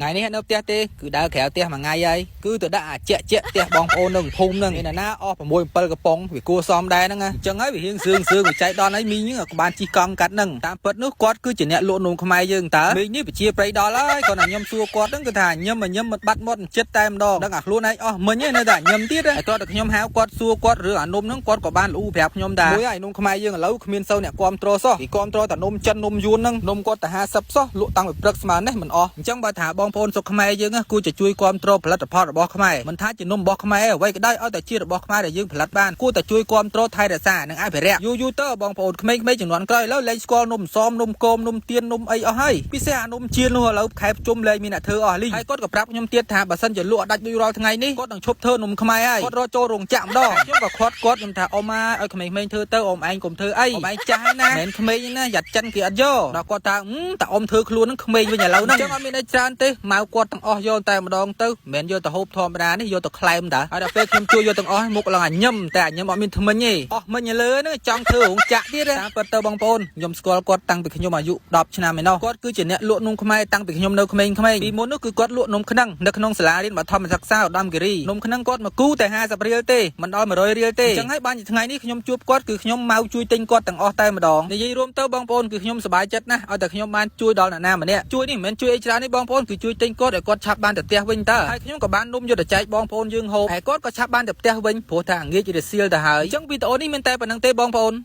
ថ្ងៃនេះនៅផ្ទះទេគឺដើរក្រៅផ្ទះមួយថ្ងៃហើយគឺទៅដាក់អាជាក់ជាក់ផ្ទះបងប្អូននៅភូមិហ្នឹងឯណាអស់6 7កំប៉ុងវាគួរសមដែរហ្នឹងណាអញ្ចឹងហើយវារៀងសឿងសឿងវាចៃដន្យហើយមីងហ្នឹងក៏បានជិះកង់កាត់ហ្នឹងតាមពិតនោះគាត់គឺជាអ្នកលក់នំខ្មែរយើងតើមីងនេះវិជាប្រៃដល់ហើយគាត់តែខ្ញុំសួរគាត់ហ្នឹងគឺថាញឹមញឹមមិនបាត់មាត់ចិត្តតែម្ដងដឹងអាខ្លួនឯងអស់មិញឯងនៅតែញឹមទៀតហើយគាត់តែខ្ញុំហៅគាត់សួរគាត់រឿងអានំហ្នឹងគាត់ក៏បានលូប្រាប់ខ្ញុំដែរមួយហើយនំខ្មែរយើងឥឡូវគ្មានសូវអ្នកគាំទ្រសោះគេគាំទ្រតែនំចិននំយួនហ្នឹងនំគាត់តែ50សោះលក់តាំងពីព្រឹកស្មើនេះមិនអស់អញ្ចឹងបើថាបងប្អូនស្រុកខ្មែរយើងគួរจะជួយគាំទ្រផលិតផលរបស់ខ្មែរមិនថាជានំរបស់ខ្មែរអ្វីក៏ដោយឲ្យតែជារបស់ខ្មែរដែលយើងផលិតបានគួរតែជួយគាំទ្រថែរក្សានិងអភិរក្សយូរយូរទៅបងប្អូនក្មេងៗជំនាន់ក្រោយឥឡូវលែងស្គាល់នំសមនំគមនំទៀននំអីអស់ហើយពិសេសអានំជៀននោះឥឡូវខែប្រជុំលែងមានអ្នកធ្វើអស់លីងហើយគាត់ក៏ប្រាប់ខ្ញុំទៀតថាបើសិនជាលក់អត់ដាច់ដូចរាល់ថ្ងៃនេះគាត់នឹងឈប់ធ្វើនំខ្មែរហើយគាត់រកចូលរោងចក្រម្ដងខ្ញុំក៏ខាត់គាត់ខ្ញុំថាអ៊ំឲ្យក្មេងៗធ្វើទៅអ៊ំឯងកុំធ្វើអីអ៊ំឯងចាស់ហើយណាមិនមែនក្មេងទេណាយ៉ាត់ចិនគេអត់យកដល់គាត់ថាតាអ៊ំធ្វើខ្លួននឹងក្មេងវិញឥឡូវហ្នឹងអញ្ចឹងអត់មានអីច្រើនទេម៉ៅគាត់ទាំងអស់យកតែម្ដងទៅមិនមែនយកទៅហូបធម្មតានេះយកទៅក្លែមតាហើយដល់ពេលខ្ញុំជួយយកទាំងអស់មុខឡើងអាញឹមតែអាញឹមអត់មានថ្មិញទេអស់មិញលើហ្នឹងចង់ធ្វើរោងចក្រទៀតតាមពិតទៅបងប្អូនខ្ញុំស្គាល់គាត់តាំងពីខ្ញុំអាយុ10ឆ្នាំឯណោះគាត់គឺជាអ្នកលក់នំខ្មែរតាំងពីខ្ញុំនៅក្មេងៗពីមុននោះគឺគាត់លក់នំក្នឹងនៅក្នុងសាលារៀនបឋមសិក្សាឧត្តមគិរីនំក្នឹងគាត់មកគូតែ50រៀលទេមិនដល់100រៀលទេអញ្ចឹងហើយបានជាថ្ងៃនេះខ្ញុំជួបគាត់គឺខ្ញុំមកជួយទិញគាត់ទាំងអស់តែម្ដងនិយាយរួមទៅបងប្អូនគឺខ្ញុំសប្បាយចិត្តណាស់ឲ្យតែខ្ញុំបានជួយដល់អ្នកណាម្នាក់ជួយនេះមិនមែនជួយអីច្រើនទេបងប្អូនគឺជួយទិញគាត់ឲ្យគាត់ឆាប់បានទៅផ្ទះវិញតើហើយខ្ញុំក៏បាននំយកទៅចែកបងប្អូនយើងហូបហើយគាត់ក៏ឆាប់បានទៅផ្ទះវិញព្រោះថាងាយរសៀលទៅហើយអញ្ចឹងវីដេអូនេះមានតែប៉ុណ្្នឹងទេបងប្អូន។